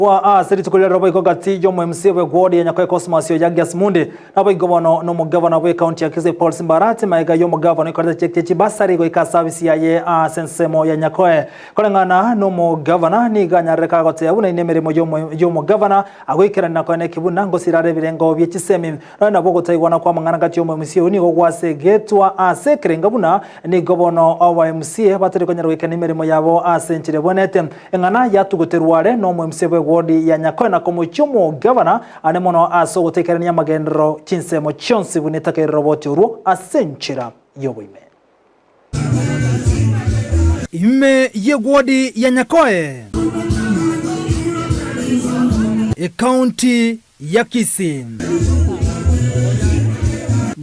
Kwa ase rituko riria roboigo gati y'omo-MC bw'eward ya Nyakoe Cosmas Oyagias Mundi naboigo bono nomogavana bw'ecounty ya Kisii Paul Simbarati maega y'omogavana oikorete cheki chie chibasari goika ase afisi yaye ase ensemo ya Nyakoe. Koreng'ana nomogavana nigo anyarire kagoteba buna ine emeremo y'omogavana agoikerania na koeneki buna ngosira are ebirengo bie chisemi. Nonya nabo ogotaigwana kw'amang'ana gati y'omo-MC oyio nigo gwasegetwa ase ekerenga buna nigo bono aba-MCA batari konyara goikerania emeremo yabo ase enchera ebwenerete. Eng'ana yatugoterwa are nomoemisia bw'egwodi ya Nyakoe na komochia omogavana ane mono ase ogotaikerania amagenderero chinsemo chionsi buna etakeire roboti orwo ase enchera y'oboime. Ime y'egwodi ya Nyakoe, Ekaunti ya Kisii.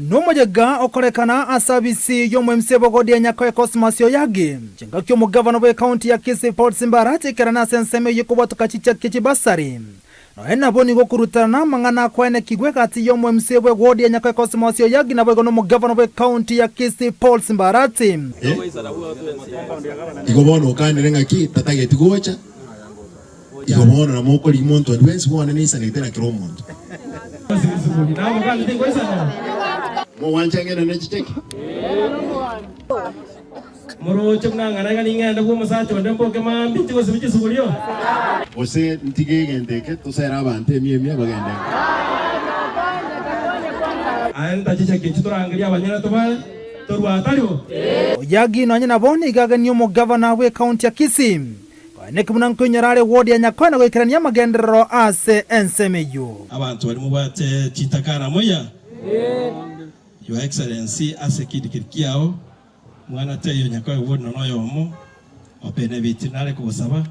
Nomoyega okorekana ase abisi y'omoemisia bw'egodi ya Nyakoe Cosmas Oyagi. Chingaki omogavana bw'ecounty ya Kisii Paul Simbarati ekerana ase ensemo eyio kobwatoka chichaki chibasari. Nonya nabwo nigo okorutanana amang'ana akoenekigwe egati y'omoemisia bw'egodi ya Nyakoe Cosmas Oyagi naboigo nomogavana bw'ecounty ya Kisii Paul Simbarati. Igo bono okanire ng'aki tatageti gocha. Igo bono namokorigia monto onde bwensi bono neisanete na kera omonto. Mogwancha ng'ende ne chicheki? Moroche buna ng'ana iga ning'ende bw'omosacha onde mboke mambia tigosibia chisugurio. Gose ntige egento eke tosere abanto emia emia bagende nka. Aye ntachichaki echi torangerie abanyene tobae, torue atari bo. Oyagi nonye nabo nigo agenie omogavana bw'ecounty ya Kisii. Koeneki buna nkoinyora are ward ya Nyakoe na goikerania amagenderero ase ensemo eyio. Abanto baria mobwate chintakana muya, Your Excellency ase ekindi keria kiao, mwana taiyo Nyakoe ward nonya oyomo, obenefit nare kogosaba,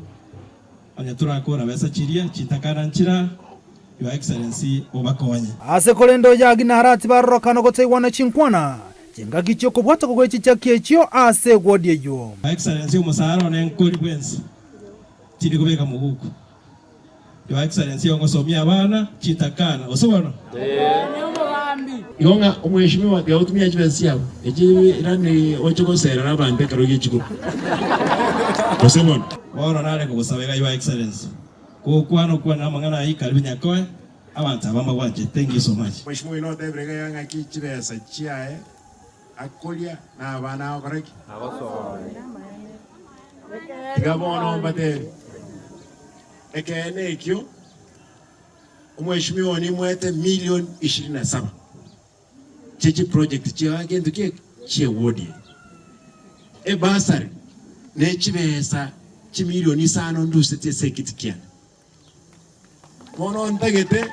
onye torakora besa chiria chintakana nchira, Your Excellency obakonye. Ase korende oyagi narati barorokana gotaigwana chinkwana, chingaki chi'okobwatokwa gwe chichaki echio ase egwodi eyio. Your Excellency omosara one nkori bwensi tindi kobeka moguko. Your Excellency ongosomia abana chintakana gose bono? Igo ng'a omweshimiwa tiga gotumia chibesa chiabo echi irani oche goserera abanto ekero gie chikura gose bono? Bono nare kogosaba iga Your Excellency. Gokwana okwane amang'ana ayio karibu nyakoe abanto aba mbagwanchete thank you so much. Mweshimiwa oino otebire iga ng'aki chibesa chiaye akoria na abana agokora ki? Tiga bono mbatebie ekeene ekio omweshimiwa oyo nimwete million ishirini na saba chie chiproject chia gento ki eke chie ward eye. Ebursary ne chibesa chimilion isano ndusetie ase ekiti kiane. Bono ntagete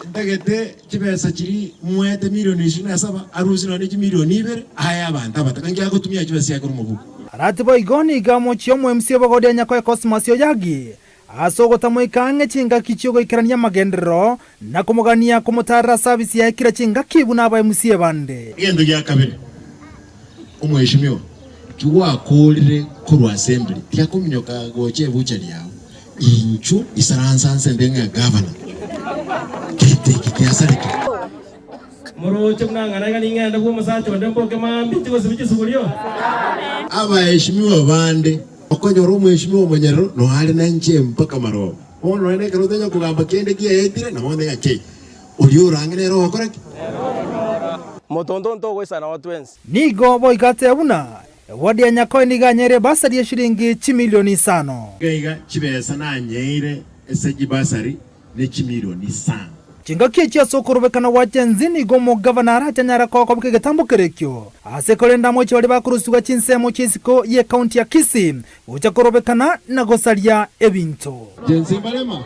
ntagete chibesa chiria mwete milion ishirini na saba arusie nonye chimilion ibere aye abanto abataka nki agotumia chibesa chiaye korwa mobuko. Arati boigo nigo amochie omoemsia obogodia Nyakoe Cosmas Oyagi ase ogotamoika ang'e chingaki chi'ogoikerania amagenderero na komogania komotaarera ase abisi yaye kera chingaki buna abaemusie bande. Egento gia kabere, omweshimiwa, kigwakoorire korwa assembly tiakominyoka gocha ebuchari yao, inchuo isaransa nse nde ng'a gavana, gento eke kiasareke. Moroche buna ng'ana iga ning'ende bw'omosacha onde mboke mambia tigosibia chisugurio. Abaeshimiwa bande, okonyora omweshimiwa omonyerero noare nenche mpaka maroba. Bono nonya nekero otanya kogamba kende kiaetire, nabo onde ng'a kei, oria orang'e nere ogokora ki? Motonto ntogoisana oo twensi. Nigo boigo ateba buna eward ya Nyakoe nigo anyeire ebasari ye shilingi chimilioni isano. Iga iga chibesa nanyeire ase chibasari ne chimilioni isano. Chingaki echi ase okorobekana gwa Gen-Z nigo omogavana arache anyare kobeka egetambo kerekio ase korenda amochie baria bakorusigwa chinsemo chia isiko ye county ya Kisii gocha korobekana na gosaria ebinto. Gen-Z mbarema?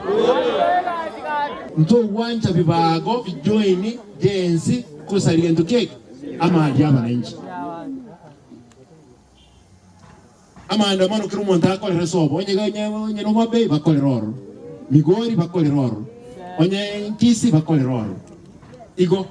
Ntogwancha bibago bijoini Gen-Z kosaria gento kiaito? Amari y'abananchi. Amaandamano kera omonto akorera sobo, onye onye onye Homa Bay bakorera ororo, Migori bakorera ororo, onye Kisii bakorera ororo. Igo.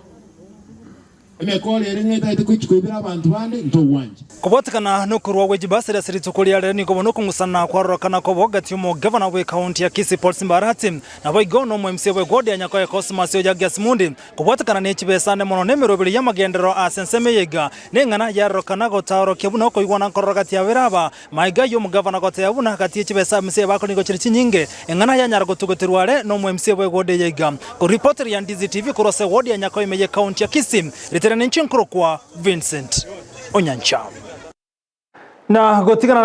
Emekora ere ng'a etagete gochia koibera abanto bande, ntogwancha. Kobwatekana nokorua gwe chibasari ase rituko ria rero nigo bono okong'usana kwarorokana koba gati y'omogavana bw'ekaunti ya Kisii Paul Simba Arati naboigo nomo MCA bwe ward ya Nyakoe Cosmas Ojagias Mundi kobwatekana ne chibesa ande mono nemeroberi y'amagenderero ase ensemo eye iga neng'ana yarorokana gotaorokia buna okoigwana nkororo gati ya babere aba Maiga y'omogavana goteba buna gati ye chibesa MCA bakora nigo chire chinyinge, eng'ana yanyara gotugoterwa are nomo MCA bw'eward eye iga. Koripoteri ya Ndizi TV korwa ase eward ya Nyakoime y'ekaunti ya Kisii, ritere ninche nkorokwa Vincent Onyancha. Na gotigana na.